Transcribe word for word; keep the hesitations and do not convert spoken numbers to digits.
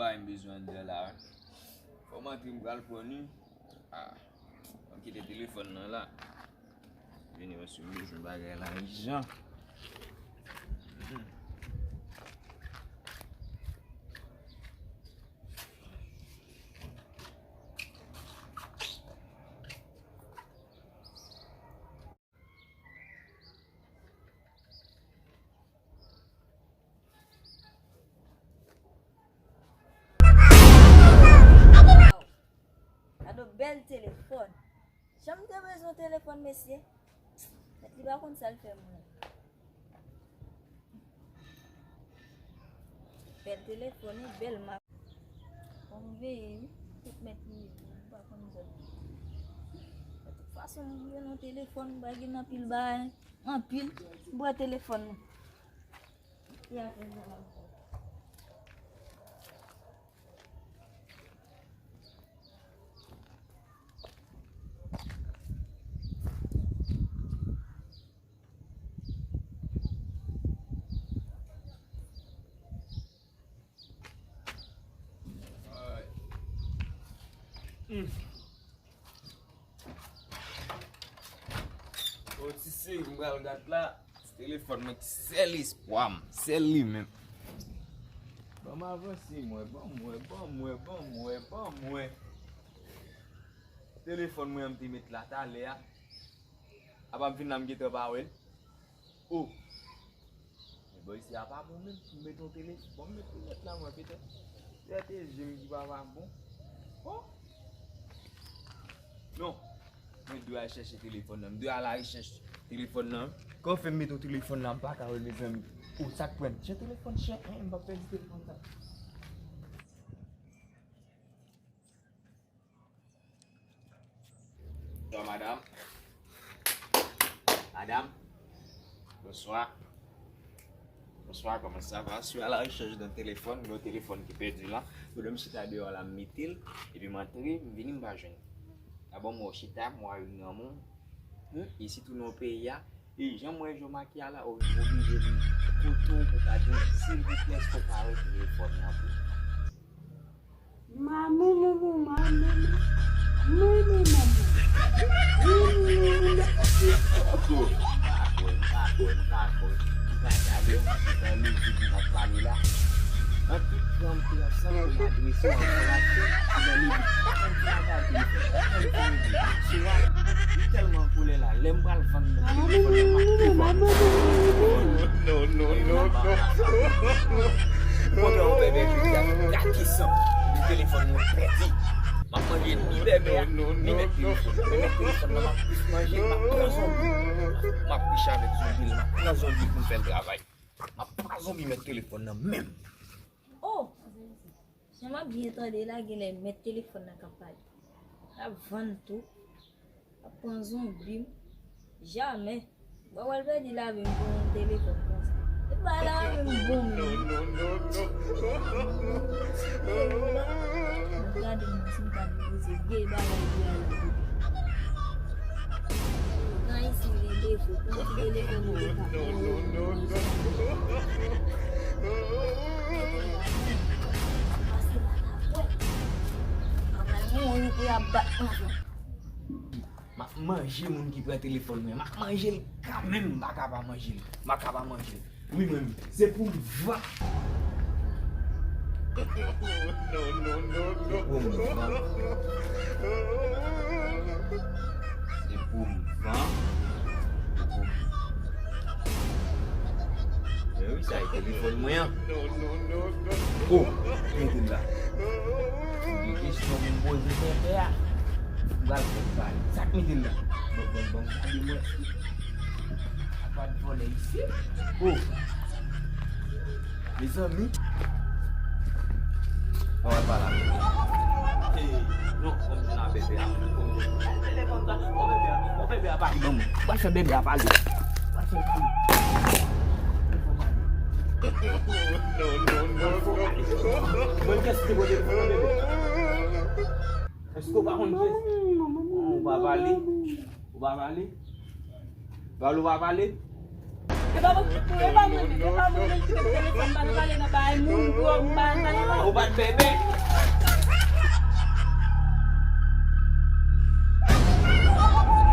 Bay m bezwen anndan la. Fò m antre, m pral pran li. Ah, m kite telefòn nan la. Vini, paske m bezwen bagay la ijan. Hmm. Gade yon bèl telefòn. Jan m te bezwen telefòn, mesye. Mèt li pa konn sa l fè mwen. Bèl telefòn, wi, bèl mak. Fò m veye, wi. Tout mèt li ye, m pa konn zòt. De tout fason, m gen yon telefòn, m pa gen anpil bagay, anpil. M pran telefòn nan. Ki afè sa la? O, ti seri m pral gad la. Ti telefòn mwen ki sèl espwa m, sèl li menm. Ban m avanse mwen, ban m wè, ban m wè, ban m wè, ban m wè. Telefòn mwen an m te met la talè a. Apa m fin la m gentan pa wè l. O. Men bòy, isi a pa bon menm. M met yon telefòn. Bon, m met linèt la mwen petèt. Petèt se je m ki pa, pa bon. O. Non. Mwen dwe al chèche telefòn nan. M dwe al arechèch telefòn nan. Kòman fè m met yon telefòn la, m pa ka wè l, mezanmi. O, sa k pran m? Jan telefòn chè, en, m p ap pèdi telefòn sa. Bonswa, madanm. Madanm. Bonswa. Bonswa, kòman sa va? Sou a la rechèch de telefòn, yon telefòn ki pèdi la. Pandan m chita deyò la, m mete l, epi m antre, m vini, m pa jwenn. Dabò, m wè w chita, m wè w nan moun. Hmm, e sitou nan peyi a, e jan m wè Jomaki a la, ou oblije vin kote w pou ka di m, silvouplè, èske w ka wè telefòn nan pou mwen? Maman, maman, maman, maman, maman. An tout kranpe ansanm pou n adrese w an fransè, ki nan liv. Sou a, li tèlman an kolè la, lè m pral vann nan telefòn nan, m ap tou vann. Non, non, non, non. Kontan yon bèbè jodi a, gate san, telefòn mwen pèdi. M ap manje ni bèbè a, ni mèt telefòn. Mwen mèt telefòn nan, m ap plis manje l, m ap pran zonbi. M ap riche avèk zonbi l, m ap pran zonbi pou m fè l travay. M ap pa zonbi mèt telefòn nan menm. O! Jan m ap byen tande la, genlè mèt telefòn nan k ap pale. L ap vann tou. L ap pran zonbi m. Jamè. Mwen wè l pèdi lavi m pou yon telefòn konsa. E bay la menm bon menm. Gade mwen si m ta depoze vye bagay li a la. Nan isi gen defo, pran ti telefòn ou te ka pran yo. Pase pa ta kwè. Anpral mouri pou y ap bat mwen. M ap manje moun ki pran telefòn mwen. M ap manje l kanmenm. M pa ka pa manje l. M pa ka pa manje l. Wi, mwen menm. Se pou m van. Non, non, non, non. Se pou m van. Se pou m van. Se pou m Men wi, sa e telefòn mwen an. O, mete l la. M gen kesyon pou m poze bèbè a. M pral fè l pale. Sa k mete l la? Bon, bon, bon, gade mwen. Apa t vòlè isi? O. Mezanmi. Bon, al pale avè l. Non, kòm se nan bèbè a. Telefòn sa. Bon, bèbè a. Bon, bèbè a pale. Ban mwen. Pral fè bèbè a pale. Pral fè l pale. Non, non, non, non. Mwen kès ki te pote telefòn nan bèbè. Èske w pa konn kiyès? Ou pa pale? Ou pa pale? Pale ou pa pale? E pa mwen, e pa mwen menm, e pa mwen menm ki te telefòn, pa nan pale nan bagay moun, bro, m pa nan pale. Ou pa t bebe?